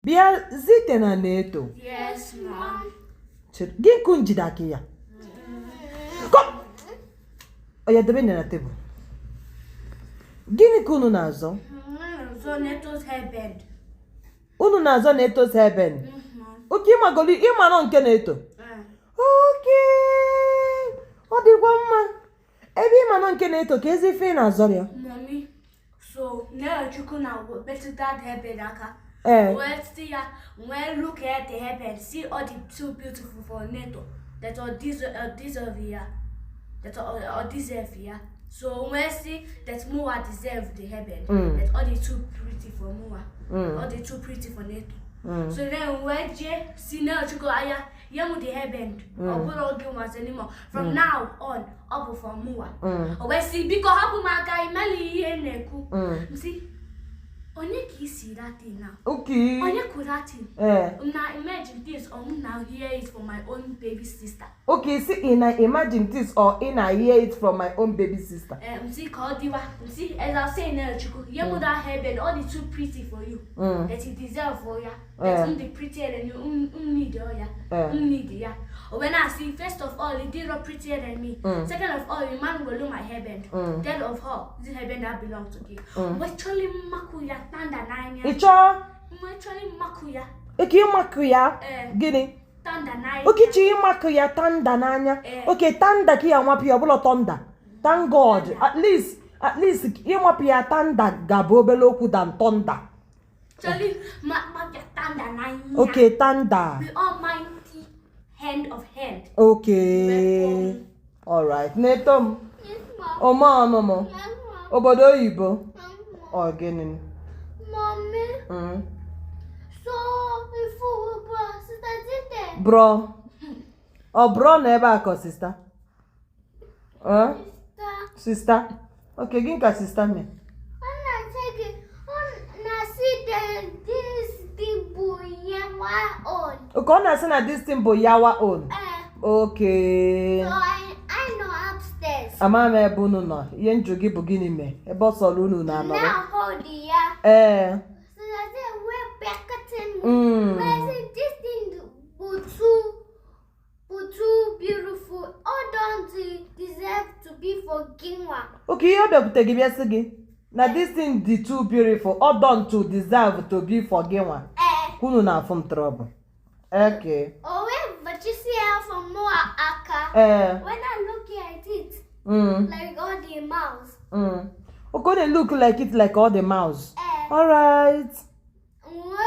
Bịa zite na Neto. Yes, ma'am. Gị nkụ njide aka ya. Kom! Oya debe na tebụl. Gịnị ka unu na-azọ? So Neto's hairband. Unu na-azọ Neto's hairband. Okay, ịmagolu ịmanụ nke na-eto. Okay. Ọ dịkwa mma. Ebe ịmanụ nke na-eto ka ezi ife ị na-azọrọ ya. Mommy, so Netochukwu na metụ that hairband aka. Ee. Wee sị ya, wee look at the hairband, see all the too beautiful for Neto. That all deserve ya. That all deserve ya. So wee sị that mụwa deserve the hairband. That all the too pretty for mụwa. All the too pretty for Neto. So then wee jee si Netochukwu anya nye m the hairband. Ọ bụrụ oge nwazi anymore. From now on, ọ bụ for mụwa. O wee sị biko hapụ m aka imeli ihe m na-ekwu. M sị onye ka isi that thing now? Okay. Onye kwuru that thing? Ee. M na imagine this or m na hear it from my own baby sister. Okay, see, ị na imagine this or ị na hear it from my own baby sister. M sị ka ọ dịwa. M sị as I was saying Netochukwu, nye m that hairband, all the too pretty for you. That you deserve for ya. That m dị prettier than you, m need ya. M need ya. O wee na-asị first of all, you did not prettier than me. Second of all, you man will my hairband. Third of all, this hairband that belong to you. Wee chọrọ mmakụ ya tanda n'anya. Ị chọọ Wee chọrọ mmakụ ya ike ịmakụ ya Ee. gịnị? tanda n'anya. Okay, chọ ịmakụ ya tanda n'anya. Ee. Okay, tanda ka ya nwapụ ya ọbụla thunder. Thank God. At least ịmapụ ya tanda ga-abụ obere okwu than thunder. Chọrọ mmakụ ya tanda n'anya. Okay, tanda. The almighty hand of hand. Okay. All right. Neto m. Yes, mom. Ome ọnụmụ. Yes, mom. Obodo oyibo. Yes, mom. Ọ gịnị? Mommy, so before we bro, sister Zite. Bro. Ọ bro nọ ebe a ka sister? Eh? Sister, Sister. Okay, gịnị ka sister mee? ọ na-asị gị, ọ na-asị that this thing bụ yawa own. Okay, ọ na-asị na this thing bụ yawa own. Eh, Okay. so I know upstairs. Ama m ebe unu nọ. Ihe njụ gị bụ gịnị mee? Ebe ọ sọrọ unu na-anọrọ. Now hold ya. Ee. Sister Zite, we're back at him. But I say this thing bụ too beautiful. All don't deserve to be for gịnwa. Okay, ihe ọ bịakwute gị bịa sị gị na this thing dị too beautiful, ọ don't to deserve to be for gị nwa. Eh, Kwunu na-afụ m trouble. Okay. o wee bachisi ya for more aka. Ee. When I look at it, like all the mouse. Okay, ọ na-look like it like all the mouse. Eh, All right. wee